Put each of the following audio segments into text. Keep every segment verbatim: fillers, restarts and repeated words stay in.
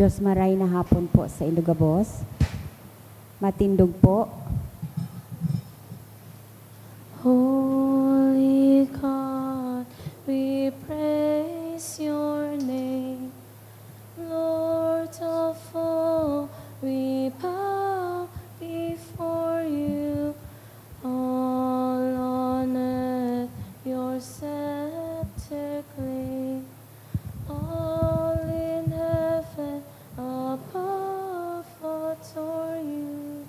Diyos maray na hapon po saindo gabos. Matindog po. Holy God, we praise your name. Lord of all, we bow before you. All on earth your scepter claim. All in heaven above adore you.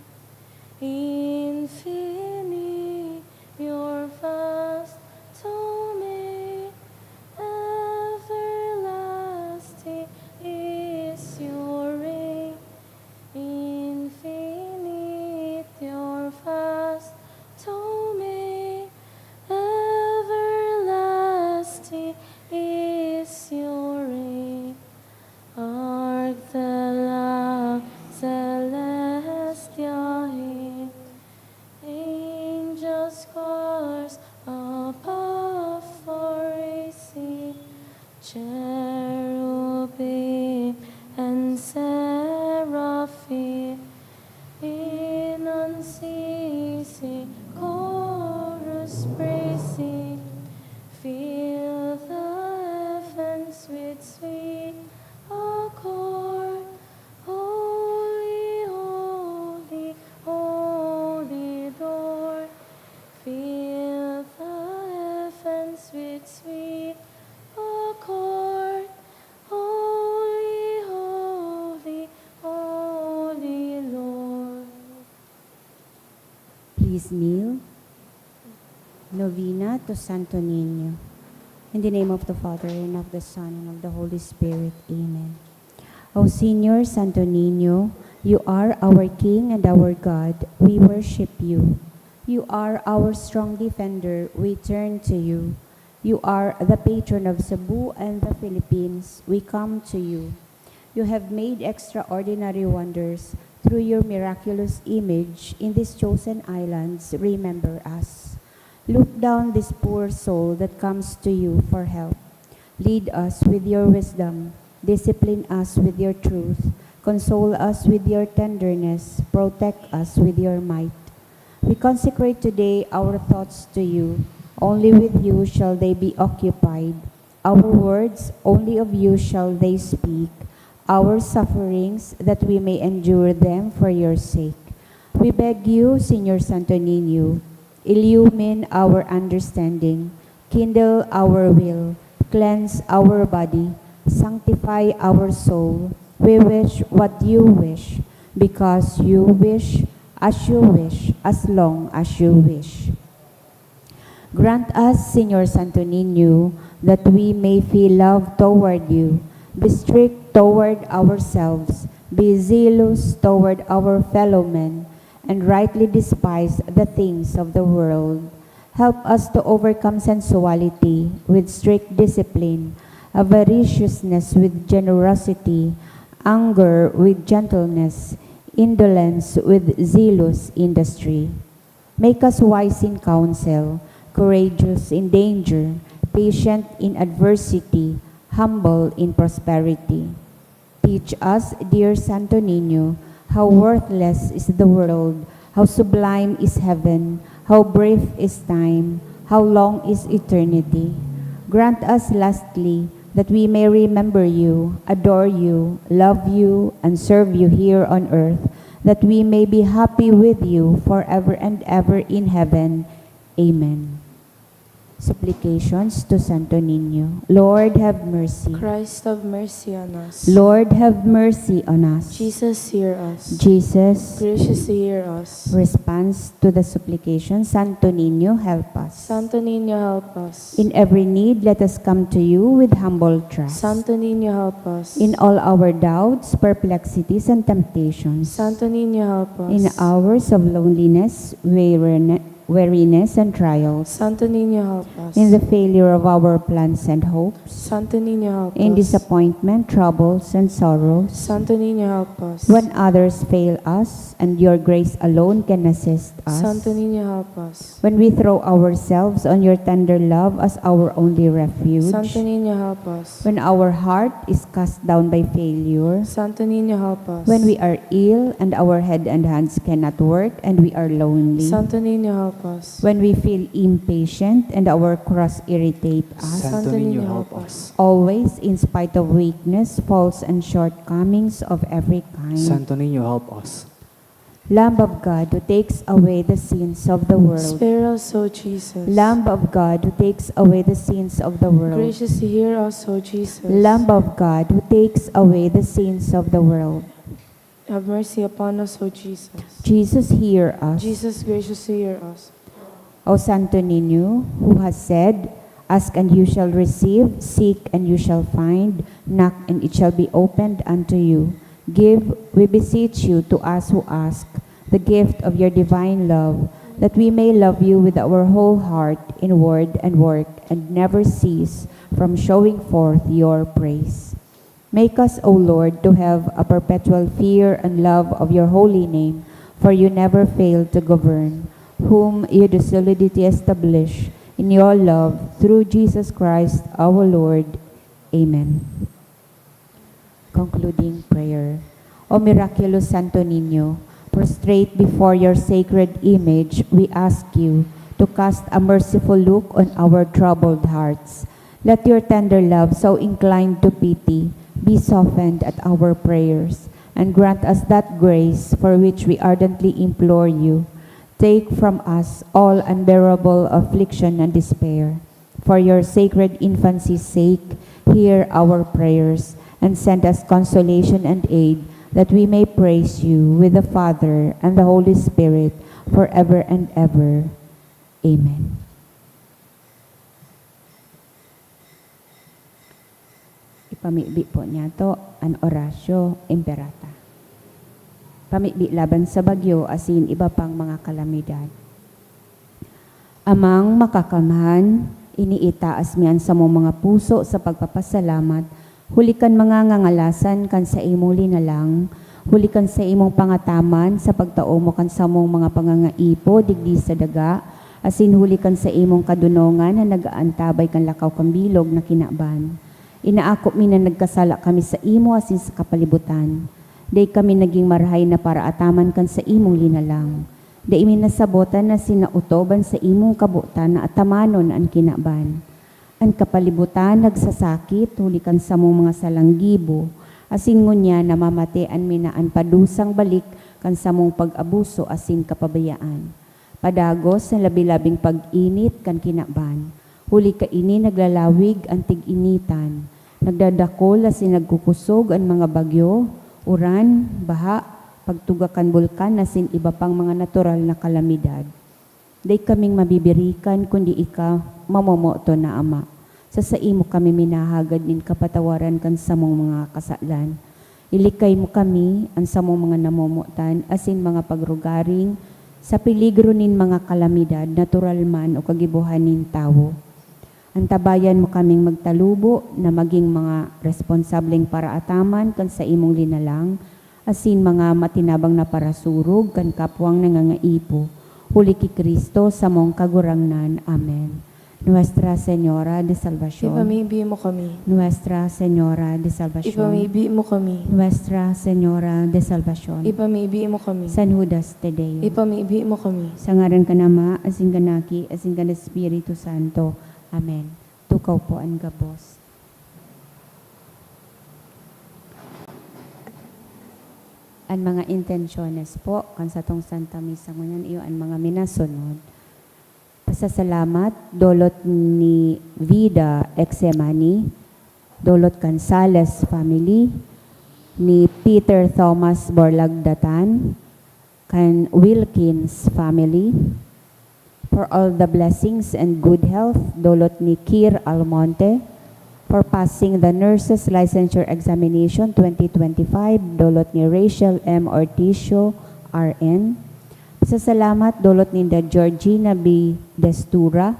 Please kneel. Novena to Santo Niño. In the name of the Father, and of the Son, and of the Holy Spirit. Amen. O Señor Santo Niño, you are our King and our God. We worship you. You are our strong defender. We turn to you. You are the patron of Cebu and the Philippines. We come to you. You have made extraordinary wonders through your miraculous image in these chosen islands. Remember us. Look down this poor soul that comes to you for help. Lead us with your wisdom. Discipline us with your truth. Console us with your tenderness. Protect us with your might. We consecrate today our thoughts to you. Only with you shall they be occupied. Our words, only of you shall they speak. Our sufferings, that we may endure them for your sake. We beg you, Señor Santo Niño, illumine our understanding, kindle our will, cleanse our body, sanctify our soul. We wish what you wish, because you wish, as you wish, as long as you wish. Grant us, Señor Santo Niño, that we may feel love toward you, be strict toward ourselves, be zealous toward our fellow men, and rightly despise the things of the world. Help us to overcome sensuality with strict discipline, avariciousness with generosity, anger with gentleness, indolence with zealous industry. Make us wise in counsel, courageous in danger, patient in adversity, humble in prosperity. Teach us, dear Santo Niño, how worthless is the world, how sublime is heaven, how brief is time, how long is eternity. Grant us, lastly, that we may remember you, adore you, love you, and serve you here on earth, that we may be happy with you forever and ever in heaven. Amen. Supplications to Santo Niño. Lord, have mercy. Christ, have mercy on us. Lord, have mercy on us. Jesus, hear us. Jesus, graciously hear us. Response to the supplication. Santo Niño, help us. Santo Niño, help us. In every need, let us come to you with humble trust. Santo Niño, help us. In all our doubts, perplexities, and temptations. Santo Niño, help us. In hours of loneliness, wearine-, weariness, and trials. Santo Niño, help us. In the failure of our plans and hopes. Santo Niño, help us. In disappointment, troubles, and sorrows. Santo Niño, help us. When others fail us, and your grace alone can assist us. Santo Niño, help us. When we throw ourselves on your tender love as our only refuge. Santo Niño, help us. When our heart is cast down by failure. Santo Niño, help us. When we are ill and our head and hands cannot work and we are lonely. Santo Niño, help us. When we feel impatient and our cross irritate us. Santo Niño, help us. Always, in spite of weakness, faults, and shortcomings of every kind. Santo Niño, help us. Lamb of God, who takes away the sins of the world. Spare us, O Jesus. Lamb of God, who takes away the sins of the world. Graciously hear us, O Jesus. Lamb of God, who takes away the sins of the world. Have mercy upon us, O Jesus. Jesus, hear us. Jesus, graciously hear us. O Santo Niño, who has said, "Ask and you shall receive, seek and you shall find, knock and it shall be opened unto you." Give, we beseech you, to us who ask, the gift of your divine love, that we may love you with our whole heart, in word and work, and never cease from showing forth your praise. Make us, O Lord, to have a perpetual fear and love of your holy name, for you never fail to govern, whom you do solidly establish in your love, through Jesus Christ our Lord. Amen. Concluding prayer. O miraculous Santo Niño, prostrate before your sacred image, we ask you to cast a merciful look on our troubled hearts. Let your tender love, so inclined to pity, be softened at our prayers, and grant us that grace for which we ardently implore you. Take from us all unbearable affliction and despair. For your sacred infancy's sake, hear our prayers, and send us consolation and aid, that we may praise you with the Father and the Holy Spirit, forever and ever. Amen. Ipamibi po niyato an Oratio Imperata. Pamibi laban sa bagyo asin iba pang mga kalamidad. Amang Makakamhan, iniitaas mi an samong mga puso sa pagpapasalamat huli kan mga ngangalasan kan saimong linalang, huli kan saimong pangataman sa pagtao mo kan samong mga pangangaipo digdi sa daga, asin huli kan saimong kadonongan na nag-aantabay kan lakaw kan bilog na kinaban. Inaako mi na nagkasala kami saimo asin sa kapalibutan. Dai kami nagin marahay na paraataman kan saimong linalang. Dai mi nasabotan na sinaotob an saimong kabotan na atamanon an kinaban. An kapalibutan nagsasakit huli kan samong mga salang gibo, asin ngunyan namamatean mi na an padusang balik kan samong pag-abuso asin kapabayaan. Padagos na labi-labing pag-init kan kinaban, huli kaini naglalawig an tig-initan, nagdadakol asin nagkukosog an mga bagyo, uran, baha, pagtuga kan bulkan asin iba pang mga natural na kalamidad. Dai kaming mabibirikan kundi ika, mamomoton na Ama. Sa saimo kami minahagad nin kapatawaran kan samong mga kasalan. Ilikay mo kami, an samong mga namomotan, asin mga pagrugaring, sa peligro nin mga kalamidad, natural man o kagibohan nin tawo. Antabayan mo kaming magtalubo na magin mga responsableng paraataman kan saimong linalang, asin mga matinabang na parasurog kan kapwang nangangaipo, huli ki Cristo, samong Kagurangnan. Amen. Nuestra Señora de Salvacion. Ipamibi mo kami. Nuestra Señora de Salvacion. Ipamibi mo kami. Nuestra Señora de Salvacion. Ipamibi mo kami. San Judas Te Deum. Ipamibi mo kami. Sa ngaran kan Ama, asin kan Aki, asin kan Espiritu Santo. Amen. Tukaw po an gabos. An mga intensyones po kan satong Santa Misa ngunyan iyo an mga minasunod. Pasasalamat, dolot ni Vida Exemani, dolot kan Sales family, ni Peter Thomas Borlagdatan, kan Wilkins family, for all the blessings and good health, dolot ni Kir Almonte, for passing the Nurses Licensure Examination twenty twenty-five, dolot ni Rachel M Orticio, R N. Pasasalamat, dolot ninda Georgina B Destura,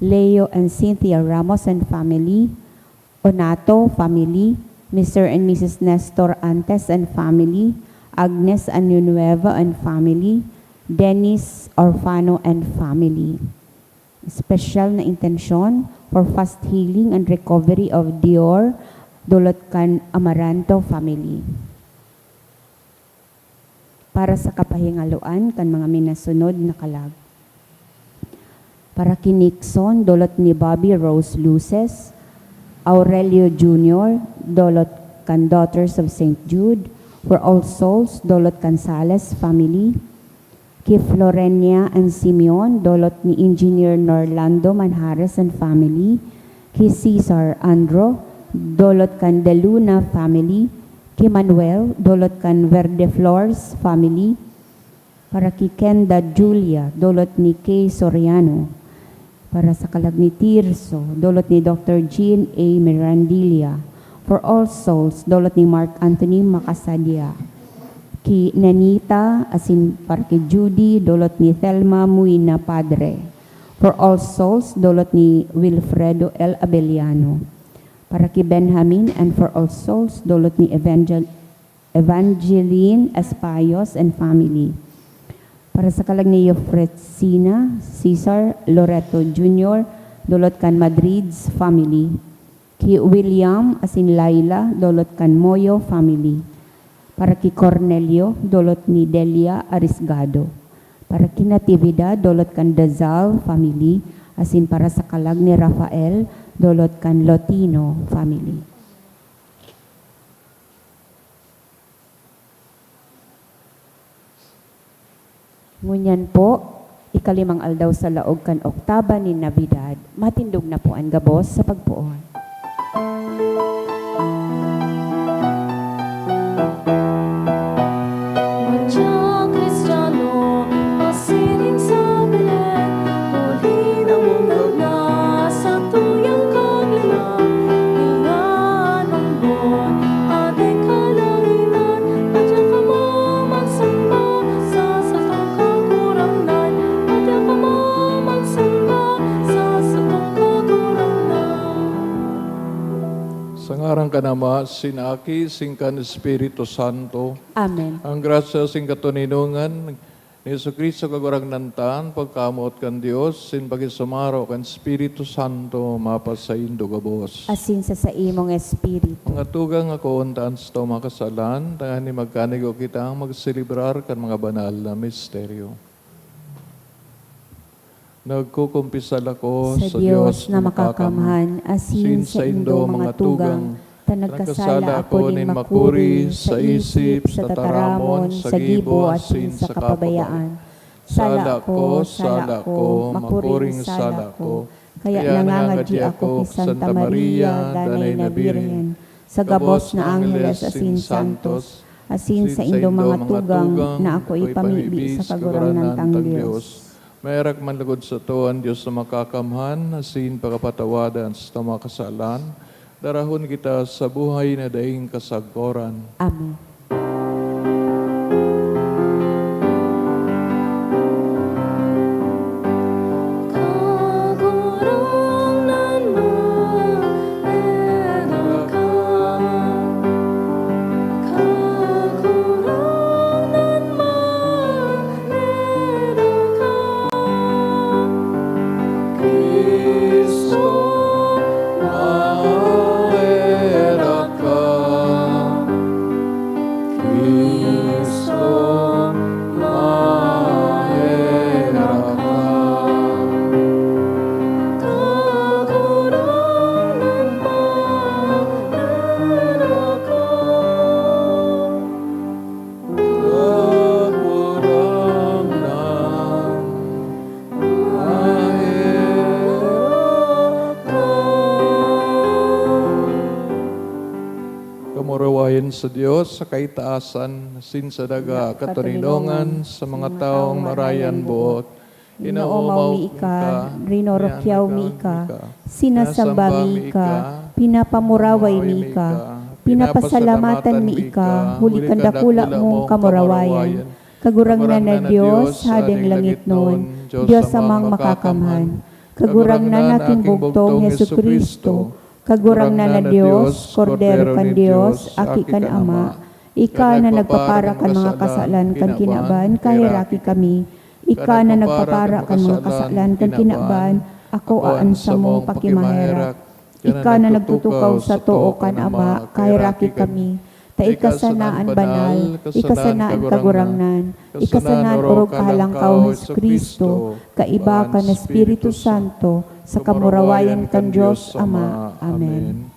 Leo and Cynthia Ramos and family, Onato family, Mister and Missus Nestor Antes and family, Agnes Añonueva and family, Dennis Orfano and family. Special na intensyon for fast healing and recovery of Dior, dolot kan Amaranto family. Para sa kapahingaloan kan mga minasunod na kalag. Para ki Nixon, dolot ni Bobby Rose Luces, Aurelio Junior, dolot kan Daughters of Saint Jude, for all souls, dolot kan Sales family, ki Florenia and Simeon, dolot ni Engineer Norlando Manjares and family, ki Cesar Andro, dolot kan De Luna family, ki Manuel, dolot kan Verde Flores family, para ki Kenda Julia, dolot ni Kay Soriano, para sa kalag ni Tirso, dolot ni Doctor Jean A Mirandilla, for all souls, dolot ni Mark Anthony Macasadia, ki Nenita, asin para ki Judy, dolot ni Thelma Muina Padre, for all souls, dolot ni Wilfredo L Abellano, para ki Benjamin, and for all souls, dolot ni Evangel-, Evangeline Espayos and family. Para sa kalag ni Yofretsina, Cesar, Loreto Junior, dolot kan Madrid's family. Ki William asin Laila, dolot kan Moyo family. Para ki Cornelio, dolot ni Delia Arisgado. Para ki Natividad, dolot kan Dazal family. Asin para sa kalag ni Rafael, dolot kan Lotino family. Ngunyan po, ikalimang aldaw sa laog kan oktaba nin Navidad. Matindog na po an gabos sa pagpoon. Madya Kristiyano, asin Kan Ama, sin Aki, sin kan Espiritu Santo. Amen. Ang grasya sin katoninongan ni Jesu-Cristo, Kagurangnan ta, an pagkamoot kan Dios, sin pakisumaro kan Espiritu Santo, mapasaindo gabos. Asin sa saimong espiritu. Mga tugang, akoon ta an satong mga kasalan, tanganing magkanigo kitang magselebrar kan mga banal na misteryo. Nagkukumpisal ako sa Dios na makakamhan, asin saindo, mga tugang, ta nagkasala ako nin makuri sa isip, sa tataramon, sa gibo, asin sa kapabayaan. Sala ko, sala ko, makuring sala ko. Kaya nangangadyi ako ki Santa Maria, Danay na Birhen, sa gabos na angheles asin santos, asin saindo, mga tugang, na ako ipamibi sa Kagurangnan tang Dios. Maherak man logod sato an Dios na makakamhan, asin pakapatawadan sa mga kasalan, darahon kita sa buhay na daing kasagkoran. Amen. Kamurawayan sa Dios sa kaitaasan, asin sa daga katoninongan sa mga tawong marayan boot. Inoomaw mi ika, rinorokyaw mi ika, sinasamba mi ika, pinapamuraway mi ika, pinapasalamatan mi ika, huli kan dakula mong kamurawayan. Kagurangnan na Dios, Hadeng langitnon, Dios Amang makakamhan, Kagurangnan na king bugtong Jesu-Cristo, Kagurangnan na Dios, Kordero kan Dios, Aki kan Ama, ika na nagpapara kan mga kasalan kan kinaban, kaheraki kami. Ika na nagpapara kan mga kasalan kan kinaban, akoa an samong pakimaherak. Ika na nagtutukaw sa too kan Ama, kaheraki kami. Ta ika sana an banal, ika sana an Kagurangnan, ika sana an orog kahalangkaw, Jesu-Cristo, kaiba kan Espiritu Santo, sa kamurawayan kan Dios Ama. Amen.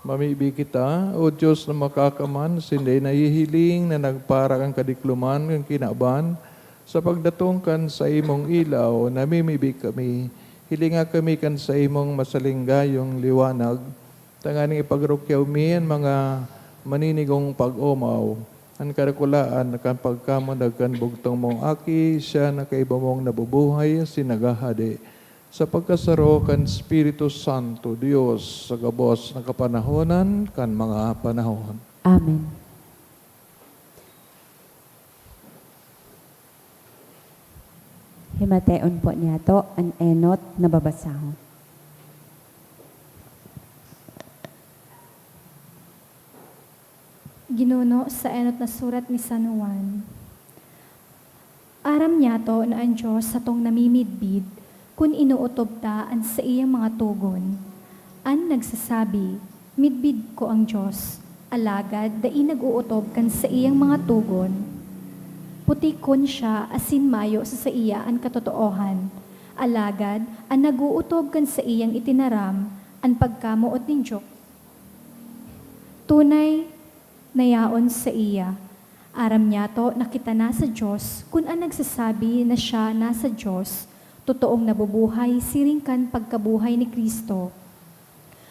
Mamibi kita, O Dios na makakamhan, asin dai nahihiling na nagpara kan kadikloman kan kinaban, sa pagdatong kan saimong ilaw, namimibi kami. Hilinga kami kan saimong masalinggayong liwanag, tanganing ipagrukyaw mi an mga maninigong pag-omaw, an kadakulaan kan pagkamundag kan bugtong mong Aki, siya na kaiba mong nabubuhay asin naghahade, sa pagkasaro kan Espiritu Santo, Dios, sa gabos na kapanahonan kan mga panahon. Amen. Himateon po niyato an enot na babasahon. Ginuno sa enot na surat ni San Juan. Aram niyato na an Dios satong namimidbid kun inootob ta an saiyang mga togon. An nagsasabi, "Midbid ko an Dios," alagad dai nag-ootob kan saiyang mga togon, putikon siya asin mayo sa saiya an katotoohan. Alagad an nag-ootob kan saiyang itinaram, an pagkamoot nin Dios, tunay na yaon saiya. Aram niyato na kita nasa Dios kun an nagsasabi na siya nasa Dios, totoong nabubuhay siring kan pagkabuhay ni Cristo.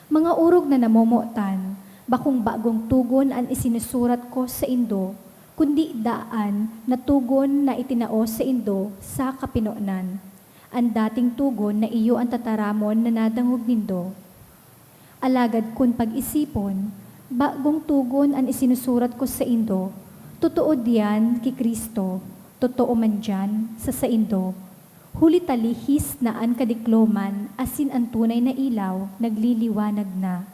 Mga orog na namomotan, bakong bagong togon an isinusurat ko saindo, kundi daan na togon na itinao saindo sa kapinonan. An dating togon na iyo an tataramon na nadangog nindo. Alagad kun pag-isipon, bagong togon an isinusurat ko saindo, totoo diyan ki Cristo, totoo man diyan sa saindo. Huli ta lihis na an kadikloman asin an tunay na ilaw nagliliwanag na.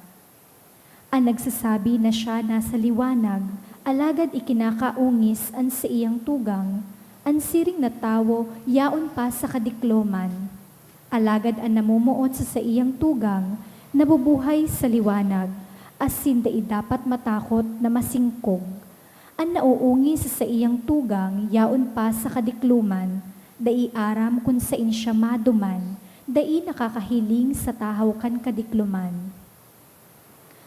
An nagsasabi na siya nasa liwanag, alagad ikinakaungis an saiyang tugang, an siring na tawo yaon pa sa kadikloman. Alagad an namomoot sa saiyang tugang nabubuhay sa liwanag, asin dai dapat matakot na masingkog. An nauungi sa saiyang tugang yaon pa sa kadikloman, dai aram kun saen siya maduman, dai nakakahiling sa tahaw kan kadikloman.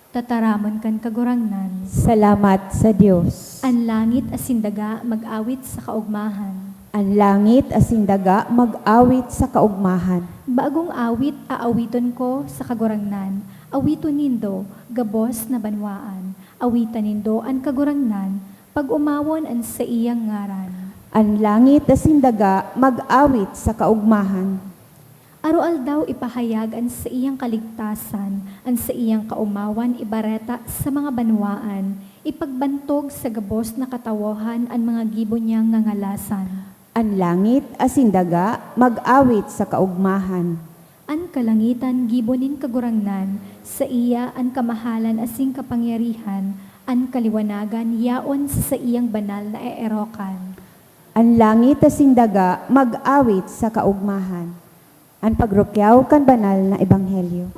Tataramon kan Kagurangnan. Salamat sa Dios. An langit asin daga mag-awit sa kaogmahan. An langit asin daga mag-awit sa kaogmahan. Bagong awit aawiton ko sa Kagurangnan. Awiton nindo, gabos na banwaan. Awitan nindo an Kagurangnan, pag-omawon an saiyang ngaran. An langit asin daga mag-awit sa kaogmahan. Aroaldaw ipahayag an saiyang kaligtasan, an saiyang kaomawan ibareta sa mga banwaan, ipagbantog sa gabos na katawohan an mga gibo niyang ngangalasan. An langit asin daga mag-awit sa kaogmahan. An kalangitan gibo nin Kagurangnan, saiya an kamahalan asin kapangyarihan, an kaliwanagan yaon sa saiyang banal na eerokan. An langit asin daga mag-awit sa kaogmahan. An pagrukyaw kan banal na ebanghelyo.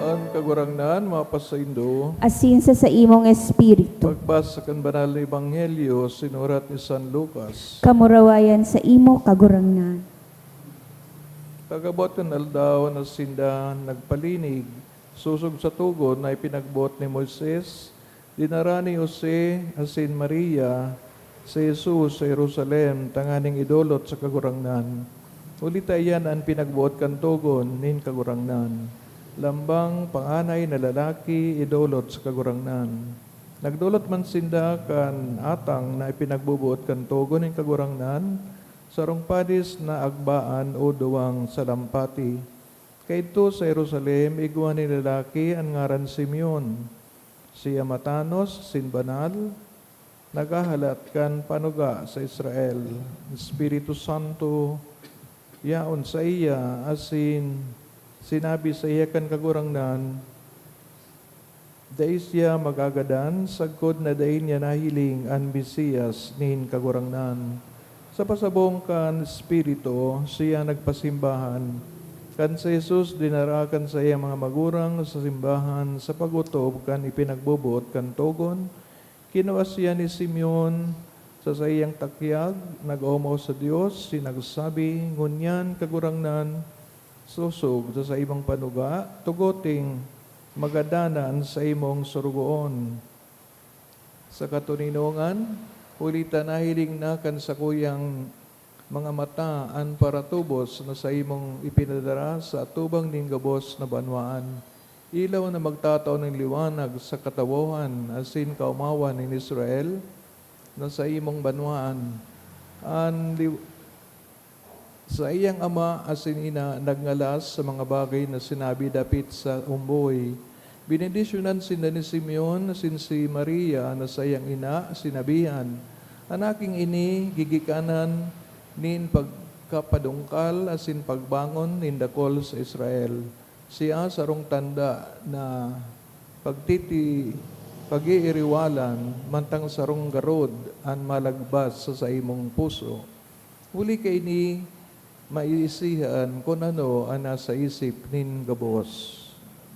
An Kagurangnan mapasaindo. Asin sa saimong espiritu. Pagbasa kan Banal na Ebanghelyo sinurat ni San Lucas. Kamurawayan saimo, Kagurangnan. Pag-abot kan aldaw na sinda nagpalinig, sosog sa togon na ipinagboot ni Moises, dinara ni Jose asin Maria si Jesus sa Jerusalem tanganing idolot sa Kagurangnan. Huli ta iyan an pinagboot kan togon nin Kagurangnan, lambang panganay na lalaki idolot sa Kagurangnan. Nagdolot man sinda kan atang na ipinagboboot kan togon nin Kagurangnan, sarong padis na agbaan o duwang salampati. Kaidto sa Jerusalem, igwa nin lalaki an ngaran Simeon. Siya matanos asin banal, naghahalat kan panuga sa Israel. Espiritu Santo yaon saiya, asin sinabi saiya kan Kagurangnan, dai siya magagadan sagkod na dai niya nahiling an Mesias nin Kagurangnan. Sa pasabong kan Espiritu, siya nagpasimbahan. Kan si Jesus dinara kan saiyang mga magurang sa simbahan sa pag-otob kan ipinagboboot kan togon, kinua siya ni Simeon sa saiyang takyag, nag-omaw sa Dios, asin nagsabi, ngunyan, Kagurangnan, sosog sa saimong panuga, tugoting magadanan sa imong sorogoon. Sa katoninongan, huli ta nahiling na kan sakuyang mga mata an paratubos na saimong ipinadara sa atubang nin gabos na banwaan, ilaw na magtatao nin liwanag sa katawohan asin kaomawan nin Israel na saimong banwaan. An liw-, saiyang ama asin ina nagngalas sa mga bagay na sinabi dapit sa omboy. Benendisyonan sinda ni Simeon asin si Maria na saiyang ina, sinabihan, "An aking ini gigikanan nin pagkapadungkal asin pagbangon nin dakul sa Israel. Siya sarong tanda na pagtiti-, pag-iiriwalan, mantang sarong garod an malagbas sa saimong puso." Huli kaini, maisihan kun ano an nasa isip nin gabos.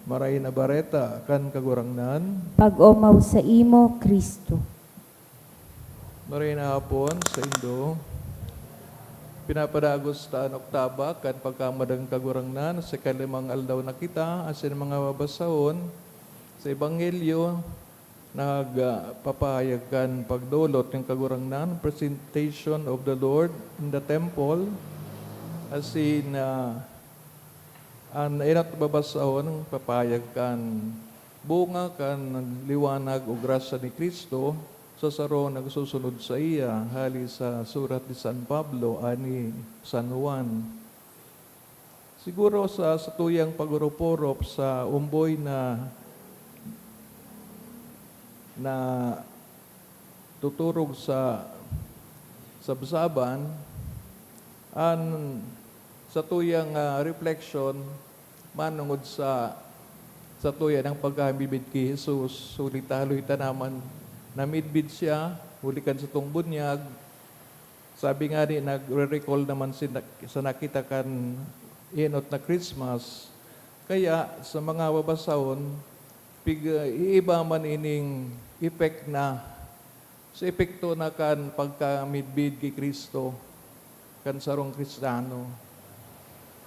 Maray na Bareta kan Kagurangnan. Pag-omaw saimo, Cristo. Maray na hapon saindo. Pinapadagos ta an oktaba kan pagkamadang Kagurangnan. Sa ikalimang aldaw na kita, asin mga babasahon sa Ebanghelyo, nagpapahayag kan pagdolot nin Kagurangnan, presentation of the Lord in the temple. Asin, ah, an enot babasahon, papahayag kan bunga kan liwanag o grasya ni Cristo sa sarong nagsusunod saiya, hali sa surat ni San Pablo ani San Juan. Siguro sa satuyang pag-oroporob sa omboy na, na tuturog sa sabsaban, an satuyang, ah, reflection manongod sa satuya nang pagkamidbid ki Jesus, huli ta haloy ta naman namidbid siya huli kan satong bunyag. Sabi ngani, nagre-recall naman si, sa nakita kan enot na Christmas. Kaya, sa mga babasahon, pig-, iiba man ining epek na sa epekto na kan pagkamidbid ki Cristo, kan sarong Kristiyano.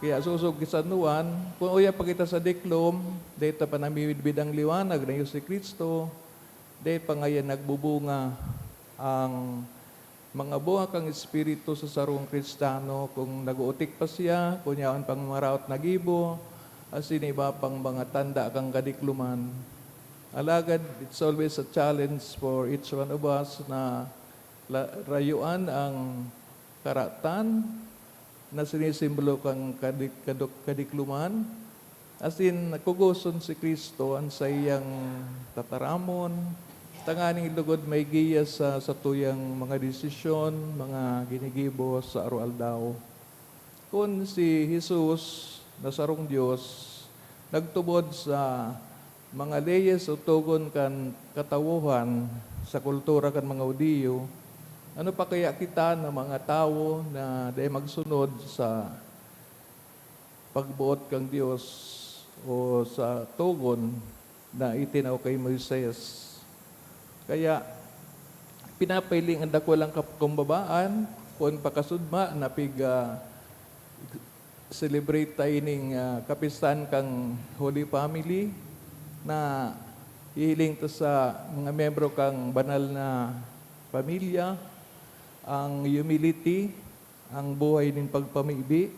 Kaya sosog ki San Juan, kun uya pa kita sa diklom, dai ta pa namimidbid ang liwanag na iyo si Cristo, dai pa ngayan nagbubunga ang mga bunga kan Espiritu sa sarong Kristiyano, kun nag-uutik pa siya, kun yaon pang maraot na gibo, asin iba pang mga tanda kan kadikloman. Alagad, it's always a challenge for each one of us na la-, rayuan ang karatan na sinisimbolo kan kadi-, kadok-, kadikloman, asin kugoson si Cristo an saiyang tataramon, tanganing lugod may giya sa satuyang mga desisyon, mga ginigibo sa aroaldaw. Kun si Jesus na sarong Dios nagtubod sa mga leyes o togon kan katawohan sa kultura kan mga Judio, ano pa kaya kita na mga tawo na dai magsunod sa pagboot kan Dios o sa togon na itinao ki Moises? Kaya, pinapahiling an dakulang kapakumbabaan, kun pakasudma na pig-, ah, celebrate ta ining, ah, kapistahan kan Holy Family, na hihiling ta sa mga miyembro kan banal na pamilya, ang humility, ang buhay nin pagpamibi,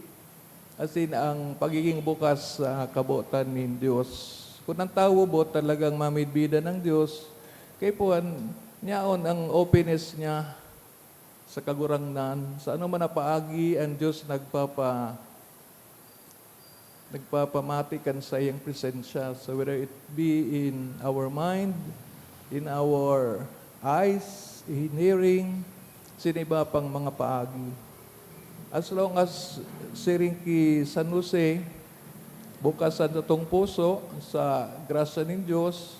asin ang pagiging bukas sa kabotan nin Dios. Kun ang tawo boot talagang mamidbidan nin Dios, kaipuhan, yaon ang openness niya sa Kagurangnan. Sa anoman na paagi, an Dios nagpapa-, nagpapamati kan saiyang presensya. So whether it be in our mind, in our eyes, in hearing, asin iba pang mga paagi. As long as siring ki San Jose, bukas an satong puso sa grasya nin Dios,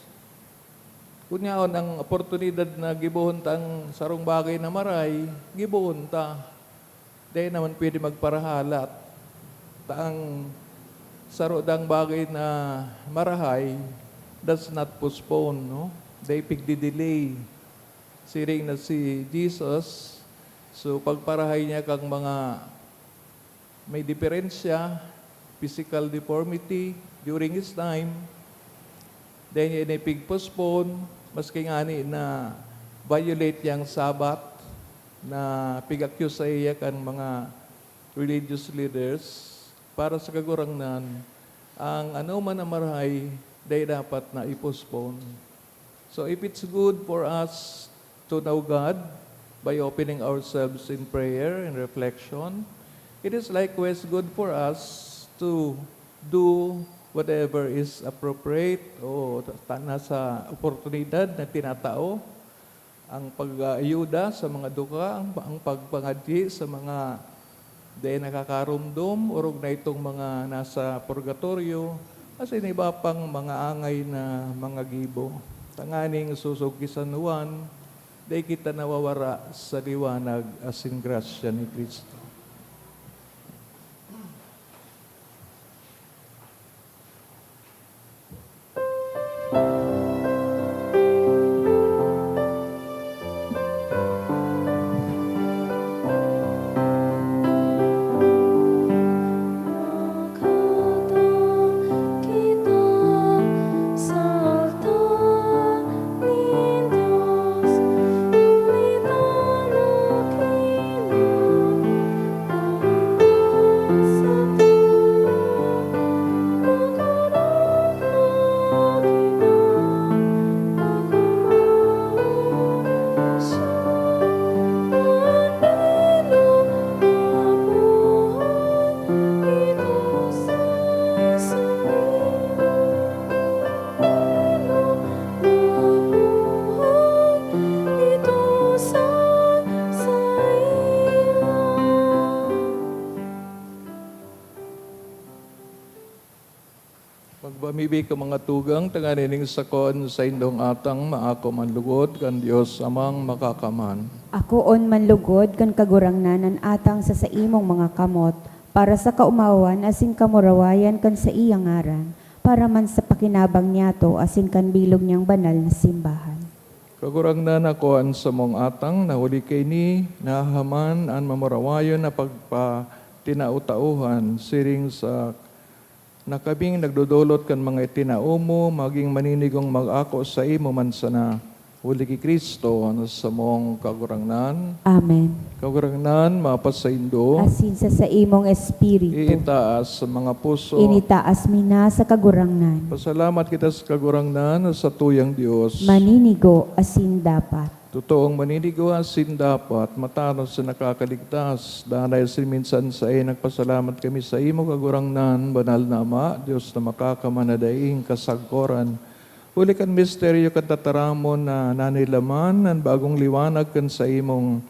kun yaon ang oportunidad na gibohon ta ang sarong bagay na marahay, gibohon ta. Dai naman pwede magparahalat. Ta ang saro dang bagay na marahay does not postpone, no? Dai pigdi-delay. Siring na si Jesus, so pagparahay niya kan mga may diperensya, physical deformity during his time, dai niya ini pig-postpone, maski ngani na violate niya an Sabbath, na pig-accuse saiya kan mga religious leaders. Para sa Kagurangnan, ang anoman na marahay dai dapat na i-postpone. So if it's good for us to know God by opening ourselves in prayer and reflection, it is likewise good for us to do whatever is appropriate o ta-, nasa oportunidad na tinatao, ang pag-aayuda sa mga duka, ang, ang pagpangadyi sa mga dai nakakaromdom, orog na itong mga nasa purgatoryo, asin iba pang mga angay na mga gibo. Tanganing sosog ki San Juan, dai kita nawawara sa liwanag asin grasya ni Cristo. Pamibi ka mga tugang, tanganing sakon sa indong atang maako man lugod kan Dios Amang Makakaman. Akoon man lugod kan Kagurangnan an atang sa saimong mga kamot, para sa kaomawan asin kamurawayan kan saiyang ngaran, para man sa pakinabang niyato asin kan bilog niyang banal na simbahan. Kagurangnan, akoa an samong atang, na huli kaini nahahaman an mamurawayon na pagpatinao-taohan, siring sa na kaming nagdodolot kan mga itinao mo, magin maninigong mag-ako saimo man sana, huli ki Cristo na samong Kagurangnan. Amen. Kagurangnan, mapasaindo. Asin sa saimong espiritu. Iitaas sa mga puso. Initaas mi na sa Kagurangnan. Pasalamat kita sa Kagurangnan na satuyang Dios. Maninigo asin dapat. Totoong maninigo asin dapat, matanos na nakakaligtas. Danay asin minsan saen nagpasalamat kami saimo, Kagurangnan, banal na Ama, Dios na makakaman na daing kasagkoran. Huli kan misteryo kan tataramon na nanilaman an bagong liwanag kan saimong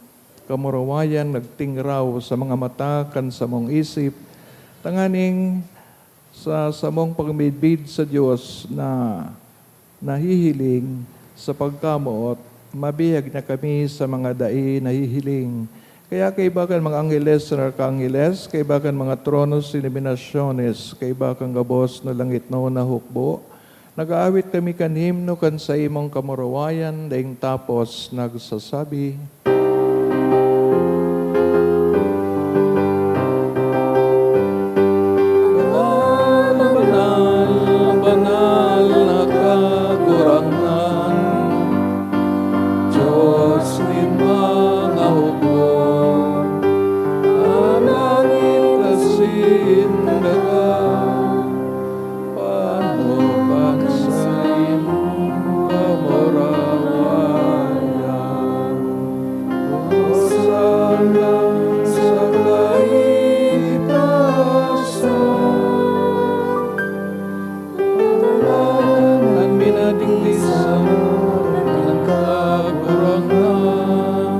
kamurawayan nagtingraw sa mga mata kan samong isip, tanganing sa samong pagmidbid sa Dios na nahihiling sa pagkamoot, mabihag na kami sa mga dai nahihiling. Kaya kaiba kan mga angheles na arkangeles, kaiba kan mga tronos, denominasyones, kaiba kan gabos na langitnon na hukbo, nag-aawit kami kan himno kan saimong kamurawayan, daing tapos nagsasabi, Banal, banal, banal na Kagurangnan, Dios nin mga hukbo, an langit asin daga, panukan saimong kamurawayan. Hosana sa kaitaasan. An minadigdi sa ngaran kan Kagurangnan.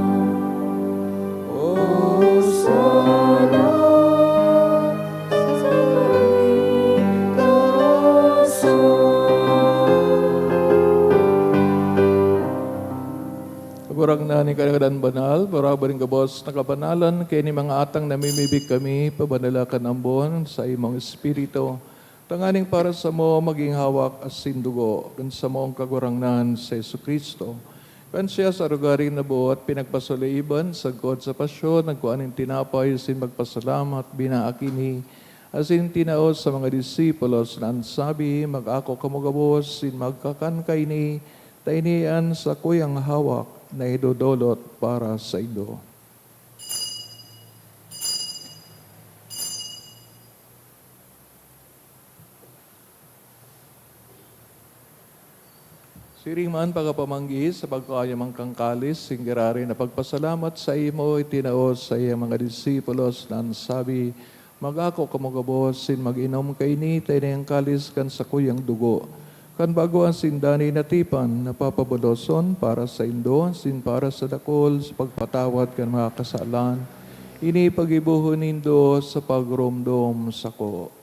Hosana sa kaitaasan. Kagurangnan, ikaw an banal, parabot nin gabos na kabanalan, kaya nin mga atang namimibi kami, pabanala kan ambon sa imong Espiritu, tanganing para samo magin hawak asin dugo kan samong Kagurangnan si Jesu-Cristo. Kan siya sa arogaring nabuot, pinagpasoloiban, sagkod sa pasyon, nagkua nin tinapay asin magpasalamat, binaak ini, asin tinao sa mga disipulos na an sabi, "Mag-ako kamo gabos, asin magkakan kaini, ta ini an sakuyang hawak na idodolot para saindo." Siring man pagkapamanggi sa pagkayaman kan kalis, singgirari na pagpasalamat saimo, itinao sa iyang mga disipulos na an sabi, "Mag-ako kamo gabos, asin mag-inom kaini, ta ini an kalis kan sakuyang dugo, kan bagoan asin danay na tipan, na papabuloson para saindo, asin para sa dakul, sa pagpatawad kan mga kasalan. Ini paggibohon nindo sa pagromdom sako."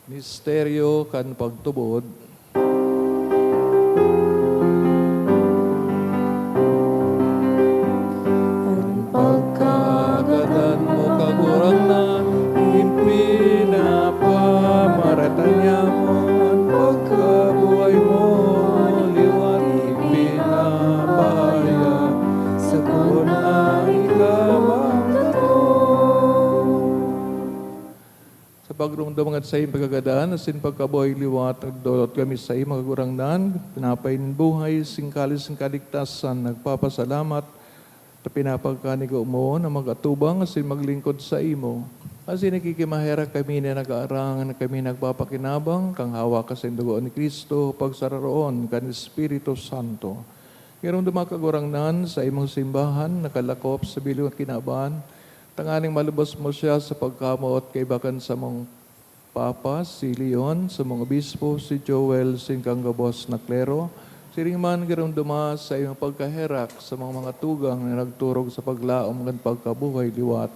Misteryo kan pagtubod. An pagkagadan mo, Kagurangnan, ipinapamaratan niamo, an pagkabuhay mo, liwat ipinapahayag, sagkod na ika magdatong. Sa pagromdom kan saiyang pagkagadan asin pagkabuhay liwat, nagdolot kami saimo, Kagurangnan, tinapay nin buhay, asin kalis nin kaligtasan, nagpapasalamat ta pinapagkanigo mo na mag-atubang asin maglingkod saimo. Asin nakikimaherak kami na nag-aarang na kami nagpapakinabang kan hawak asin dugo ni Cristo, pagsararoon kan Espiritu Santo. Giromdoma, Kagurangnan, sa imong simbahan, nakalakop sa bilog na kinaban, tanganing malubos mo siya sa pagkamoot kaiba kan samong Papa, si Leon, samong obispo, si Joel, asin kan gabos na klero, Siring man, giromdoma sa imong pagkaherak sa mga, mga tugang na nagturog sa paglaom kan pagkabuhay liwat.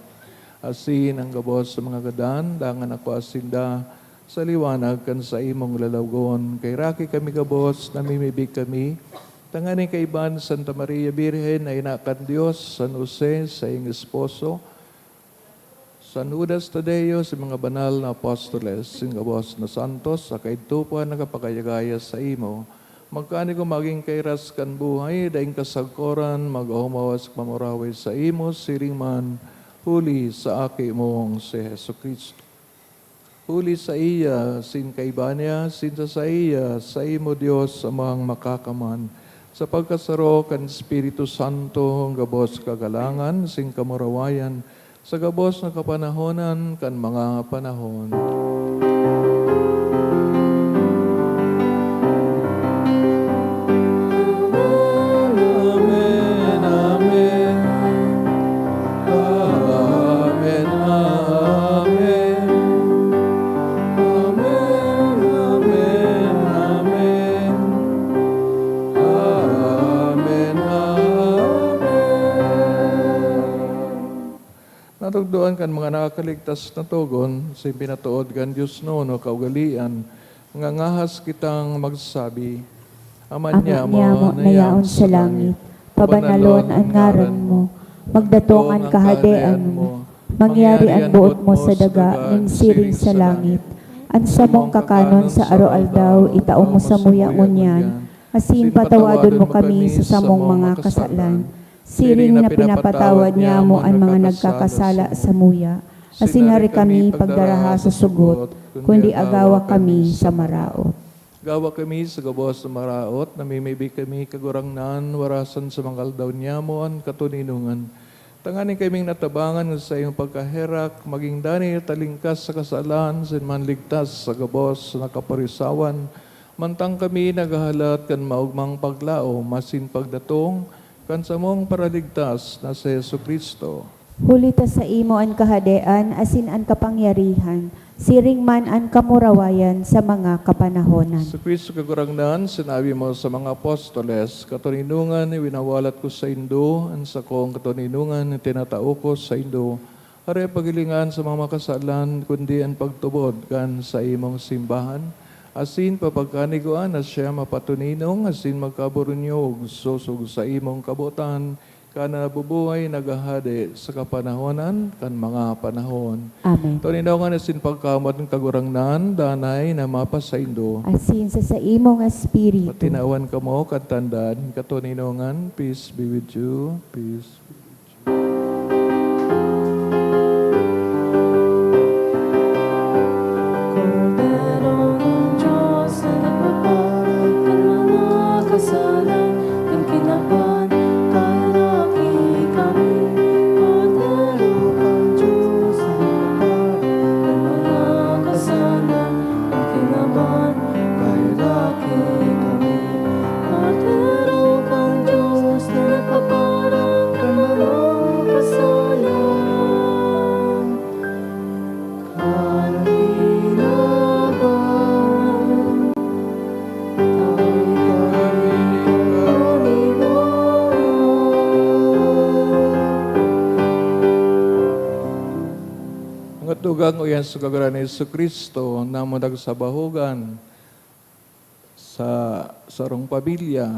Asin ang gabos sa mga gadan, dangan ako asinda sa liwanag kan sa imong lalawogon. Kaheraki kami gabos, namimibi kami, tanganing kaiba ni Santa Maria Birhen na ina kan Dios, San Jose, saiyang esposo, San Judas Tadeo, sa mga banal na apostoles, sin gabos na santos, sa kaidto pa nagkapagayagaya saimo, magkani ko magin kairas kan buhay, daing kasagkoran, mag-omawas mamuraway saimo, siring man, huli sa Aki mong si Jesu-Cristo. Huli saiya, sin kaiba niya, sin sa saiya, saimo, Dios, Amang Makakaman, sa pagkasaro kan Espiritu Santo, gabos kagalangan, sin kamurawayan, sa gabos na kapanahonan kan mga panahon. Amen, amen. Amen, amen. Amen, amen, amen. Amen, amen. Natukdoan kan mga nakakaligtas na togon, sa pinatood kan Dios nono kaugalian, ngangahas kitang magsabi, Ama Ama niamo niamo na na yaon yaon sa sa langit, langit, pabanalon pabanalon an an ngaran ngaran mo, mo, magdatong an kahadean mo, mangyari an boot mo sa daga nin siring sa langit. An samong kakanon sa aroaldaw, itao mo samuya ngunyan, asin patawadon mo kami sa samong mga kasalan, siring na pinapatawad niamo an mga nagkakasala samuya. Asin hari kami pagdaraha sa sugot, kundi agawa kami sa maraot. Gawa kami sa gabos na maraot, namimibi kami, Kagurangnan, warasan sa mga aldaw niamo an katoninongan. Tanganing kaming natabangan sa imong pagkaherak, magin danay talingkas sa kasalan, asin manligtas sa gabos na kaparisawan, mantang kami naghahalat kan maogmang paglaom asin pagdatong kan samong Paraligtas na si Jesu-Cristo. Huli ta saimo an kahadean asin an kapangyarihan, siring man an kamurawayan sa mga kapanahonan. Jesu-Cristo, Kagurangnan, sinabi mo sa mga apostoles, "Katoninongan winawalat ko saindo, an sakong katoninongan tinatao ko saindo." Hare paghilingan sa mga makasalan, kundi an pagtubod kan saimong simbahan, asin papagkaniguan na siya mapatoninong asin magkaburunyog sosog sa imong kabotan, kan nabubuhay naghahade sa kapanahonan kan mga panahon. Amen. Toninongan asin pagkamotan kan Kagurangnan, danay na mapasaindo. Asin sa saimong espiritu. Patinawan kamo kan tanda nin katoninongan. Peace be with you. Peace be with you. Kordero nin Dios na nagpaparag kan mga kasalan kan kinaban, kaheraki kami. Kordero kan Dios na nagpaparag kan mga kasalan kan kinaban, kaheraki kami. Kordero kan Dios na nagpaparag kan mga kasalan kan kinaban, kaheraki kami. Mga tugang, uyan sa Kagurangnan Jesu-Cristo, namundag sa bahogan, sa sarong pamilya,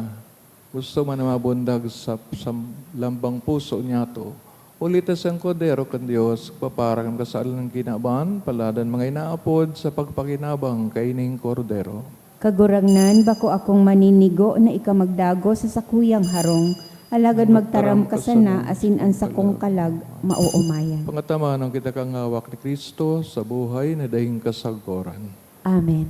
gusto man na mabundag sa, sa lambang puso niyato. Huli ta siyang Kordero kan Dios, paparang kasalan ng kinaban, paladan mga inaapod sa pagpakinabang kaining Kordero. Kagurangnan, bako akong maninigo na ika magdagos sa sakuyang harong, alagad magtaram ka sana, asin an sakong kalag maoomayan. Pangatamanon kita kan hawak ni Cristo sa buhay na daing kasagkoran. Amen.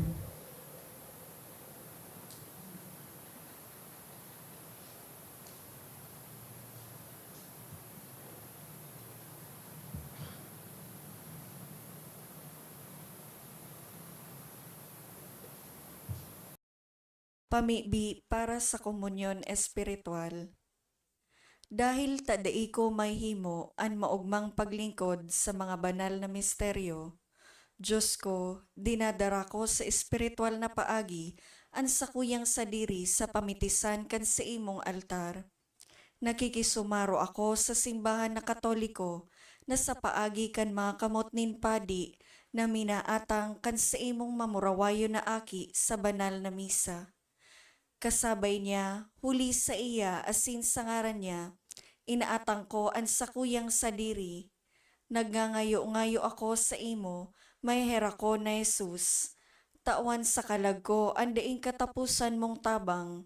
Pamibi para sa komunyon espiritual. Dahil ta dai ko mahimo an maogmang paglingkod sa mga banal na misteryo, Diyos ko, dinadara ko sa espiritual na paagi an sakuyang sadiri sa pamitisan kan saimong altar. Nakikisumaro ako sa simbahan na Katoliko na sa paagi kan mga kamot nin padi na minaatang kan saimong mamurawayon na aki sa banal na misa. Kasabay niya, huli sa iya asin sa ngaran niya, inaatang ko an sakuyang sadiri. Nagngangayo-ngayo ako saimo, maheherakon na Jesus. Tawan sa kalag ko an daing kataposan mong tabang.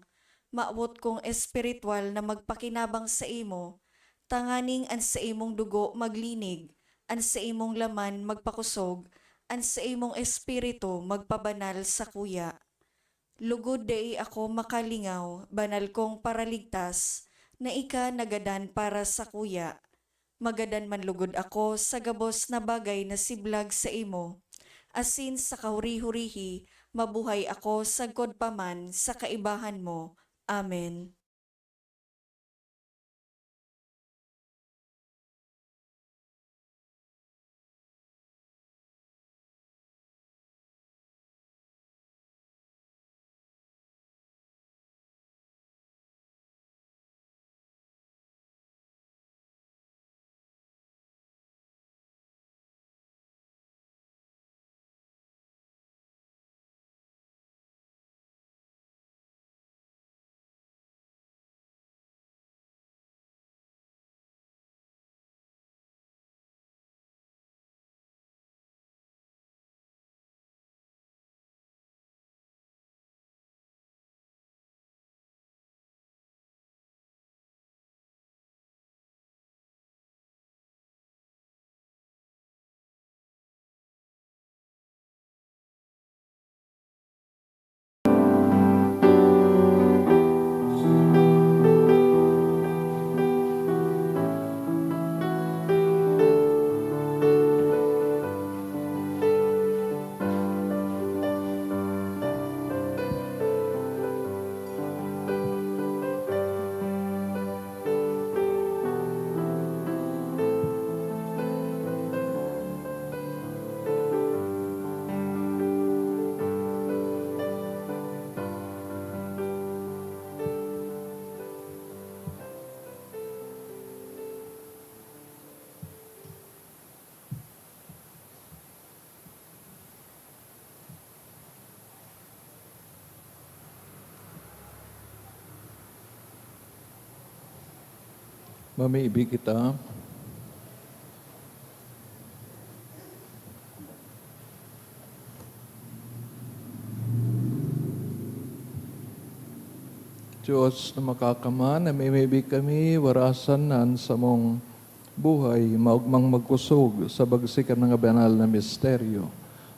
Mawot kong espiritual na magpakinabang saimo, tanganing an saimong dugo maglinig, an saimong laman magpakosog, an saimong espiritu magpabanal sakuya. Lugod dai ako makalingaw, banal kong Paraligtas, na ika nagadan para sakuya. Magadan man lugod ako sa gabos na bagay na siblag saimo, asin sa kahuri-hurihi mabuhay ako sagkod pa man sa kaibahan mo. Amen. Mamibi kita. Diyos na makakaman, namimibi kami, warasan na an samong buhay, maogmang magkusog sa bagsikan mga banal na misteryo.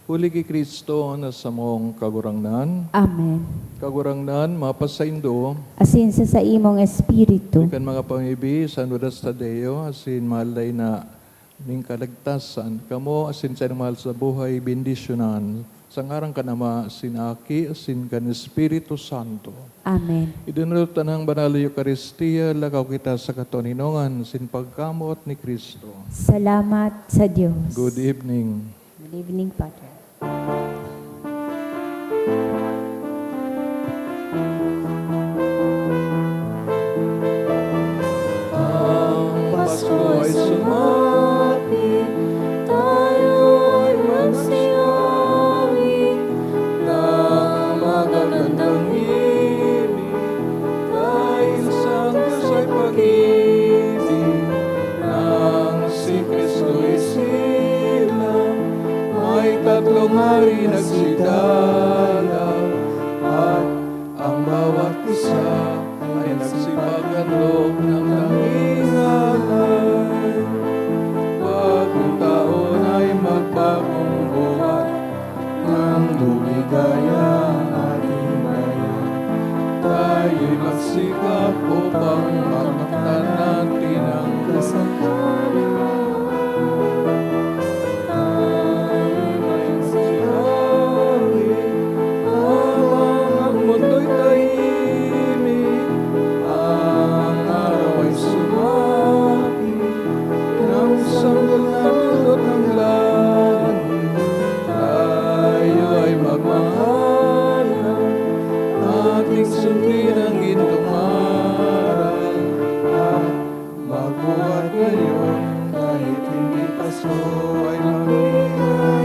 Huli ki Cristo na samong Kagurangnan. Amen. Kagurangnan, mapasaindo. Asin sa saimong espiritu. Kan mga pamibi, San Judas Tadeo, asin Mahalay na ning Kaligtasan, kamo asin sa mahal sa buhay, bendisyonan. Sa ngaran kan Ama, asin Aki, asin kan Espiritu Santo. Amen. Idinulot tanang banal na Eukaristia, lakaw kita sa katoninongan, sin pagkamoot ni Cristo. Salamat sa Dios. Good evening. Good evening, Father. Ang Pasko ay sumapit, tayo ay magsiyawi ng magagandang ngipin, dahil sa Diyos ay pag-ibig, nang si Kristo isilang, may tatlong hari nagsidalaw, at ang bawat isa ay nagsipaghandog ng tanging alay. Bagong taon ay magbagong buhay, nang lumigaya ang ating bayan. Tayo'y magsikap upang makamtan natin ang kasalanan. Tayo'y magsikap habang ang mundo'y tahimik, ang araw ay sumapit, nang sanggol na dulot ng langit. Tayo ay magmahalan, Ning sundin ang gintong ngaran at magbuhat ngayon, kahit hindi Pasko ay magiging